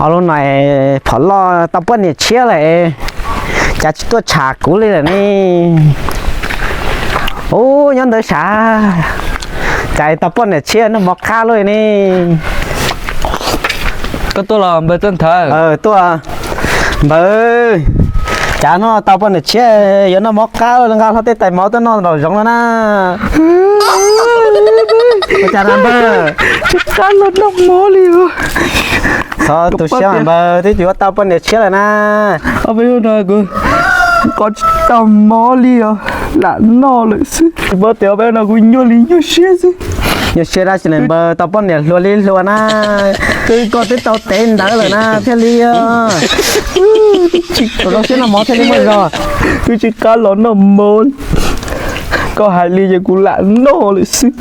Ua lub no phom loj tau poj niam tshiab lawm, cas tsis tuaj tsham kuv li lawm ne? Ub, nyob ntawd sav, cas tau poj niam tshiab noj mov qab lawm ne? Koj tuaj los npawg Txawj Nthawv? Tuaj npawg. Cas no tau poj niam tshiab yuav noj mov qab lawm, nqa hlo tej tais mov tuaj noj nraum zoov no na. Ua cas na npawg? Tsis qab los noj mov li. Txhob tu siab mas npawg, twb yuav tau poj niam tshiab lawm na. Ob peb hnub no kuv kov tsis tau mov li os, lam noj lawm xwb. Tsis paub tias ob peb hnub no kuv nyuaj li nyuaj siab xwb. Nyuaj siab dab tsi na npawg, tau poj niam hluas li hluas na. Twb koj twb tau tev ntawd lawm na thiaj li zoo siab noj mov thiaj li muaj zog. Twb tsis qab los noj mov, koj hais li ces kuv lam noj lawm xwb.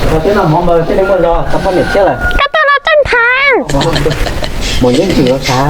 Koj tuaj los Txawj Nthawv? Mus yeeb ntsws los sav.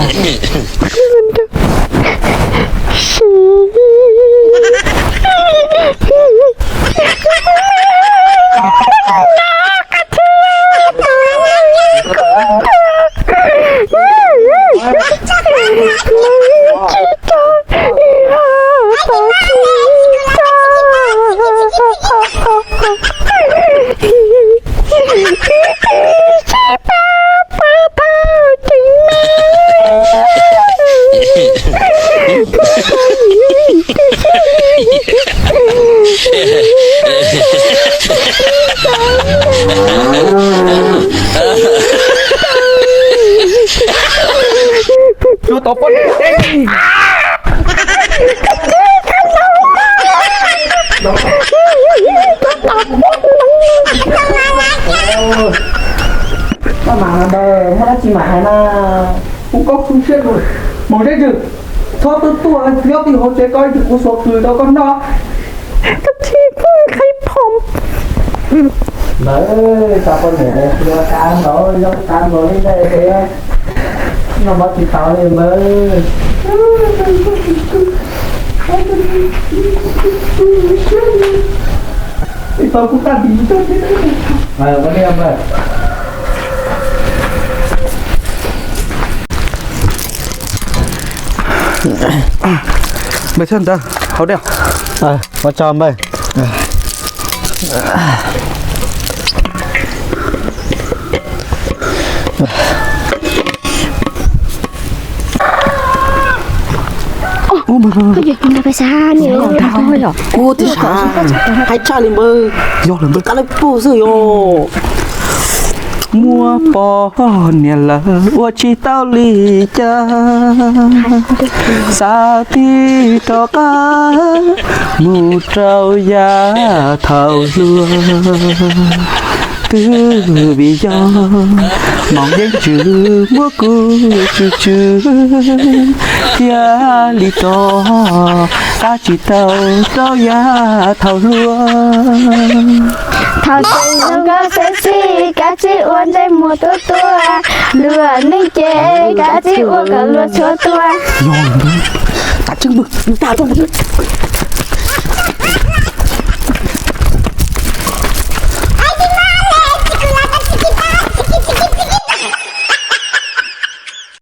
Yuav tau poj niam. Koj mam ntawd muaj dab tsi mam hais na. Kuv koj tu siab lus, mus zeb zws, txhob tuaj tuaj nyob twj hauv tsev ko, kuv xuas qws rau koj noj. Koj tsis qhib phom. Lawv tau poj niam, qab nkaus, zoo qab nkaus li ntawd, noj mov tsis tau li npawg. Ib tau kuv qab dim. Npawg Txawj Nthawv, hauv dej. Ua tsaug npawg. Ub, npawg, npawg. Ub, tib sab, hais tshaj li npawg. Yog lawm npawg, qab lawv puj xwb yog. Muaj poj niam lawm ua tsis tau li cas, xav tig rov qab mus rau yav thaum hluas. Twb vim yog hmoov yeeb ntsws muab kuv tswm tswm, thiaj li rov qab tsis tau rau yav thaum hluas. Thaum tseem zoo nkauj sexy, kav tsij ua ntsej muag tuab tuab, luag neej ces kav tsij ua kom luag txhua tua. Yog npawg, tas tseeb npawg, tas tseeb npawg.